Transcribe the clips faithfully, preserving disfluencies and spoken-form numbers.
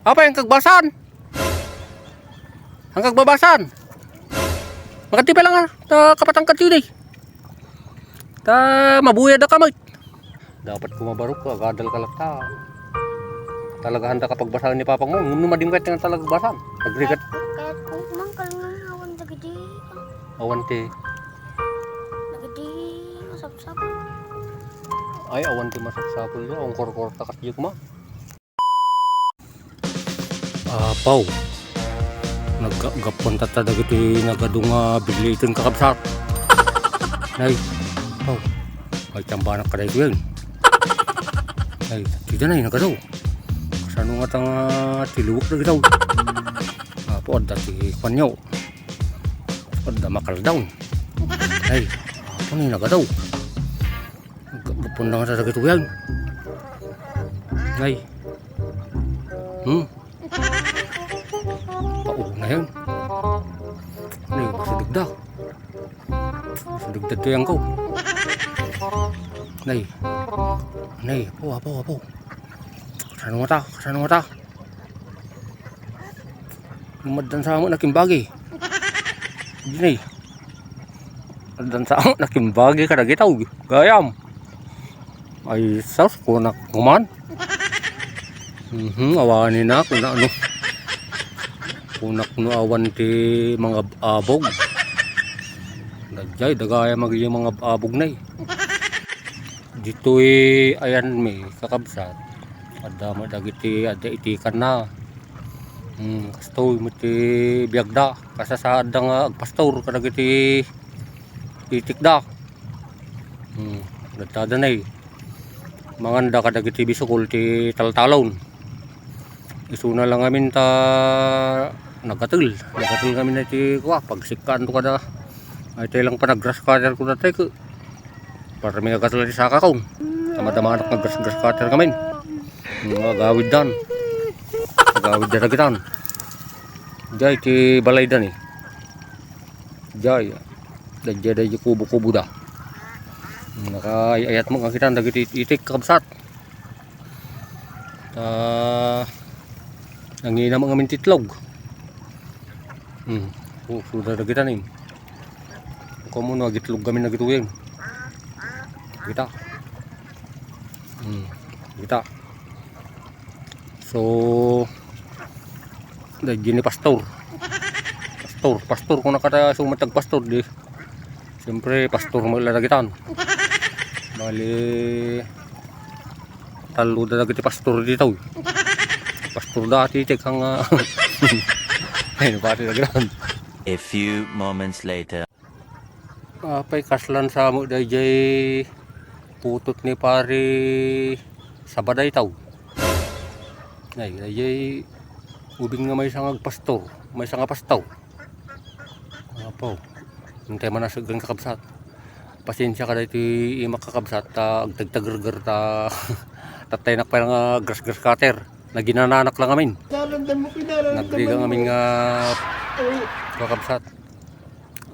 Apay, ang kagbasan? Ang kagbabasan? Makati pa lang, ah. Ta kapatang kadto di. Ta mabuya da kamay. Dapat kumabarok ka, agadal ka latta. Talaga handa ka pagbasahan ni Papang mo. Ngem no madingkay nga talaga basan. Agrigat. Kayat ko man kalngan awan dagiti. Awan ti. Dagiti masapsap. Ay, awan ti masapsapul yo. Ang korkor takas di kuma. Apaw. Naggapuan tatta dagiti nagadu nga bigliten, kakabsat. Nay, apaw. Ay, tambanak ka daytoy. Ay, ti danay nagadu. Kasano nga ta nga tiliwek dagitaw? Apo, adda ti kuanyo. Adda makaldaw. Ay, apo ni nagadu. Gapuan na nga sa dagitoy. Ay. Hmm? Pauna yan. Nay, masideg da. Masideg da to yan ko. Nay. Nay, apo, apo, apo. Kasano nga ta? Kasano nga ta? Umaddan sa amo nakimbagi. Nay. Addan sa amo nakimbagi kadagitaw. Gayam. Ay, sus, kunak man. Mhm, awani na, kuna, ano. Kunak no awan ti mangab-abog. Dayjay, dagayam agidi mangab-abog, nay. Ditoy ayan mi, kakabsat. Adda met dagiti adda itikanna. Hmm, kastoy met ti biagda. Kasasaadda nga agpastor kadagiti itikda. Hmm, dadtada nay. Manganda kadagiti bisukol ti taltalon. Isuna lang ngamin ta nagatel. Nagatel ngamin ti kua, pagsikkaanto kada. Ay, tay lang panagras ka dyan ko dati ko. Para may agatel ti saka ko. Tama-tama anak nagras-gras cutter ngamin. Nga agawid dan. Agawid da dagitan. Jay, ti balay dan eh. Jay. Dayjay, dayjay kubo-kubo da. Nakaayat mo nga kita dagiti itik, kabsat. Ta, nangina mo ngamin ti itlog. Hmm. Oh, suda dagitan eh. Kamo no, agitlog kami nagituyen. Kita. Hmm. Kita. So, dayjay ni pastor. Pastor, pastor, kung nakata sumatag pastor, di. Siyempre, pastor mo ila dagitan. Bali, talo da dagiti pastor dito. Pastor dati, tek, ang, ah, ayun, pati dagitan. A few moments later. Apay, kaslan sa mo dayjay putot ni pare Sabadaytaw. Ay, dayjay ubing nga maysa nga agpastor, maysa nga pastor. Apo, intay man nasaggan kakabsat. Pasensia ka daytoy imak kakabsat, ta agtagtagerger ta tattaynak pay nga gras-gras cutter. Naginananak lang amin. Nagriga amin nga kakabsat.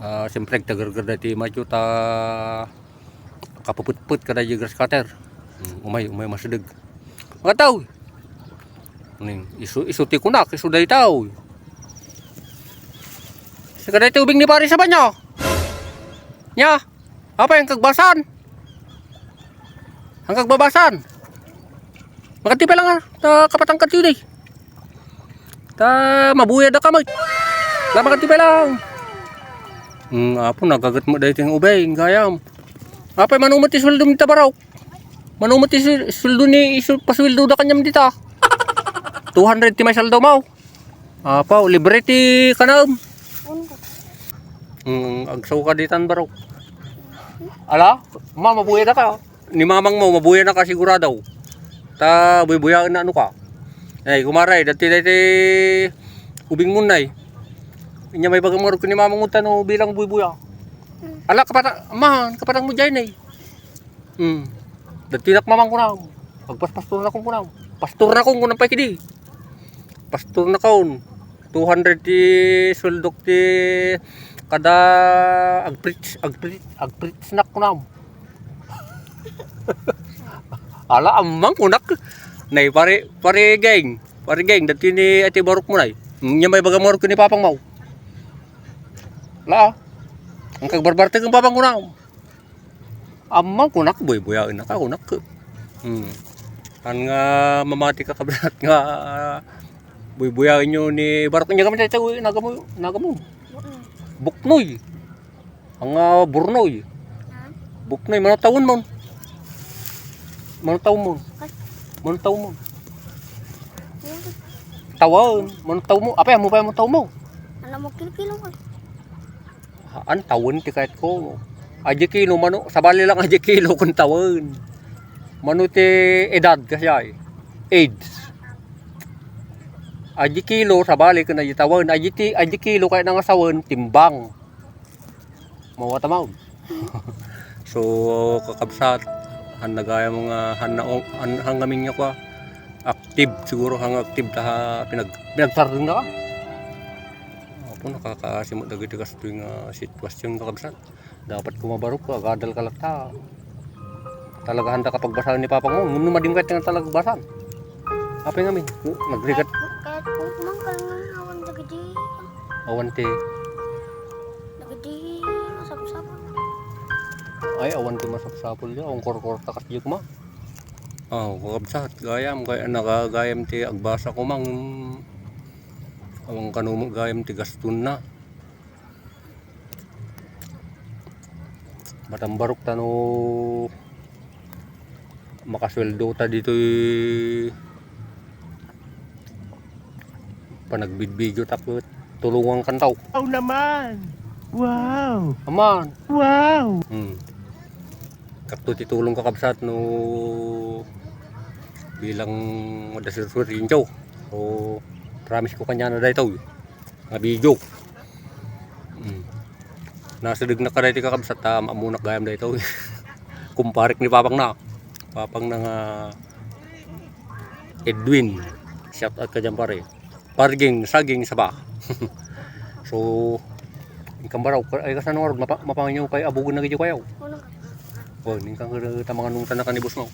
Ah, siyempre, agtagerger daytoy imakyo ta kapuputput kada di gras cutter. Hmm, umay, umay masideg. Mga tao. Ning, isu, isu ti kunak, isu daytaw. Sika daytoy ubing ni pare sa banyo. Nya, apay ang kagbasan? Ang kagbabasan. Makati pa lang, ah. Ta kapatang kadto di. Ta mabuya da kamay. La makati pa lang. Hmm, apo, nagagat mo daytoy nga ubing, gayam. Apay, mano met ti sweldo mi ta barok? Mano met ti swel-, sweldo ni, isu-, pasweldo da kaniam dita? Two hundred ti may saldo mo. Apo, libre ti kanaem. Hmm, agsaw ka ditan, barok. Ala, ma, mabuya da ka. Ni mamang mo, mabuya na ka sigurado. Ta buybuyaen na ano ka. Ay, kumaray, dati, dati, ubing mo, nay. Inya may bagang maruk ni mamang mo, tano bilang buybuya. Ala, kapata, ma, kapatang mo dyan, nay. Hmm. Dati nak mamang ko na. Pagpaspastor na kong kunam. Pastor na kong kunam pa kidi. Pastor na kaon. Two hundred ti suldok ti kada agpreach, agpreach, agpreach na kunam. Ala, amang kunak. Nay, pare, pare, geng. Pare Geng, dati ni Ate Barok mo nay. Nya may baga Marok ni Papang Mau. La. Ang kagbarbartek ng Papang ko na. Amang kunak, buybuyaen naka, kunak. Hmm. An nga mamati ka kabsat nga buybuyaen nyo ni Barok. Nya kami tayo, nagamo, nagamo. Buknoy. Ang, ah, burnoy. Ha? Buknoy, mano tawen mon? Mano tawen mon? Mano tawen mon? Tawen, mano tawen mo? Apay, amo pa mo tawen mo? Ano mo, kilo-kilo ko? An tawen ti kayat ko. Adya kilo, mano, sabali lang adya kilo kun tawen. Mano ti edad kasi ay? Age. Adya kilo, sabali kun adya tawen. Adya ti, adya kilo kayat nga sawen, timbang. Mawata maon. So, kakabsat, han nagayam nga, han na, han, han ngamin nga kwa, active siguro, han active ta ha, pinag-, pinagsardeng na ka. Apo, nakakasimot dagiti kastoy nga sitwasyon, kakabsat. Dapat kumabarok ka, agadal ka latta. Talaga handa ka pagbasaan ni Papang mo. Ngem no madim ka iti nga talaga basaan. Apay ngamin? Nagrigat. Kayat, kayat ko man, kayat nga awan dagiti. Awan ti. Dagiti masapsapul. Ay, awan ti masapsapul ya. Awan korkorta kas di kuma. Oh, kakabsat, gayam, kay nagagayam ti agbasa ko mang awan kano gayam ti gaston na. Matambarok ta no makasueldo ta ditoy panagbidbideo ta ket tulongan kantaw. Wow naman! Wow! Aman! Wow! Hmm. Kakto ti tulong kakabsat no bilang da sir sir injo. So, promise ko kanya na daytoy. Nga video. Mm. Nasideg na ka daytoy kakabsat, ta maamunak gayam daytoy. Kumparik ni Papang na. Papang na nga Edwin. Shout out ka dyan, pare. Parging, saging, saba. So, inkambaraw, ay kasano nga rod, mapa-, mapangayo kay abugon na gidyo kayaw. Oh, ningkang ta mga nung tanakan ni boss mo.